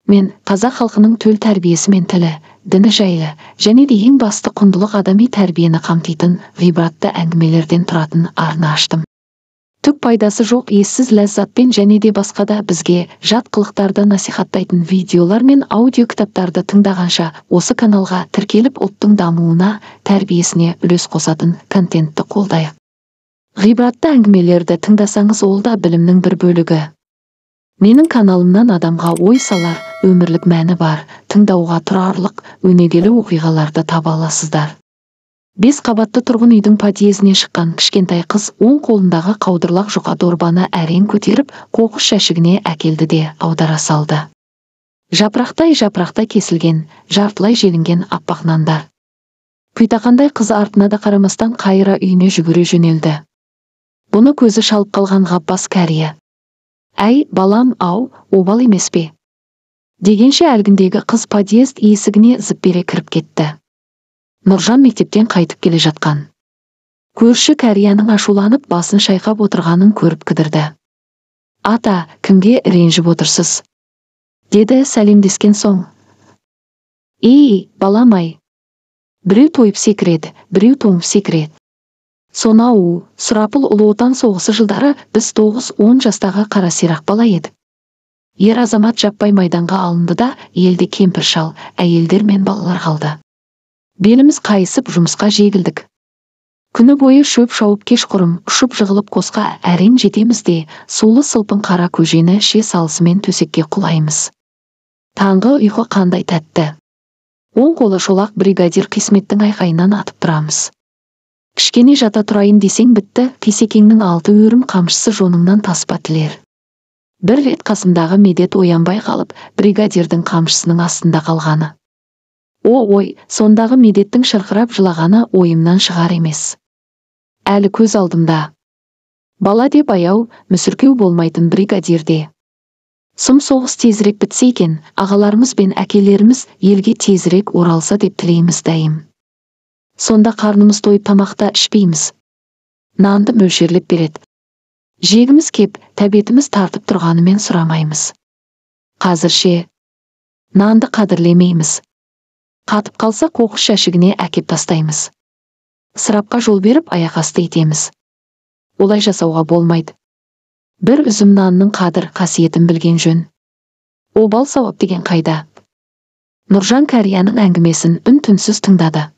Мен қазақ халқының төл тәрбиесі мен тілі, діні жайлы және де ең басты құндылық адами тәрбиені қамтитын ғибратты әңгімелерден тұратын арна аштым. Түк пайдасы жоқ ессіз ләззатпен және де басқа да бізге жат қылықтарды насихаттайтын видеолар мен аудио кітаптарды тыңдағанша осы каналға тіркеліп, ұлттың дамуына, тәрбиесіне үлес қосатын контентті қолдайық. Ғибратты әңгімелерді тыңдасаңыз, ол да білімнің бір бөлігі. Менің каналымнан адамға ой салар, өмірлік мәні бар, тыңдауға тұрарлық өнегелі оқиғаларды таба аласыздар. 5 қабатты тұрғын үйдің подъезіне шыққан кішкентай қыз оң қолындағы қаудырлақ жұқа дорбаны әрең көтеріп, қоқыс жәшігіне әкелді де аудара салды. Жапырақтай-жапырақтай кесілген, жартылай желінген аппақ нандар. Құйтақандай қыз артына да қарамастан қайыра үйіне жүгіре жөнелді. Бұны көзі шалып қалған Ғаббас кәрия: «Әй, балам, ау, обал емес пе?» дегенше әлгіндегі қыз подъезд есігіне зып бере кіріп кетті. Нұржан мектептен қайтып келе жатқан көрші кәрияның ашуланып басын шайқап отырғанын көріп кідірді. «Ата, кімге ренжіп отырсыз?» деді сәлемдескен соң. «Ей, балам-ай, біреу тойып секіреді, біреу тоңып секіреді. Сонау сұрапыл Ұлы Отан соғысы жылдары біз 9-10 жастағы қара сирақ бала едік. Ер азамат жаппай майданға алынды да, елде кемпір шал, әйелдер мен балалар қалды. Беліміз қайысып жұмысқа жегілдік. Күні бойы шөп шауып, кешқұрым ұшып жығылып қосқа әрең жетеміз де, сулы сылпың қара көжені іше салысымен төсекке құлаймыз. Таңғы ұйқы қандай тәтті. Оң қолы шолақ бригадир Қисметтің айқайынан атып тұрамыз. Кішкене жата тұрайын десең бітті, Қисекеңнің 6 өрім қамшысы жоныңнан таспа тілер. Бір рет қасымдағы Медет оянбай қалып, бригадирдің қамшысының астында қалғаны. О, ой, сондағы Медеттің шырқырап жылағаны ойымнан шығар емес. Әлі көз алдымда. Бала деп аяу, мүсіркеу болмайтын бригадирде. Сұм соғыс тезірек бітсе екен, ағаларымыз бен әкелеріміз елге тезірек оралса деп тілейміз дәйім. Сонда қарнымыз тойып тамақта ішпейміз. Нанды мөлшерлеп береді. Жегіміз кеп, тәбетіміз тартып тұрғанымен сұрамаймыз. Қазірше нанды қадірлемейміз. Қатып қалса қоқыс жәшігіне әкеп тастаймыз. Ысырапқа жол беріп аяқ асты етеміз. Олай жасауға болмайды. Бір үзім нанның қадір қасиетін білген жөн. Обал сауап деген қайда?» Нұржан кәрияның әңгімесін үн-түнсіз тыңдады.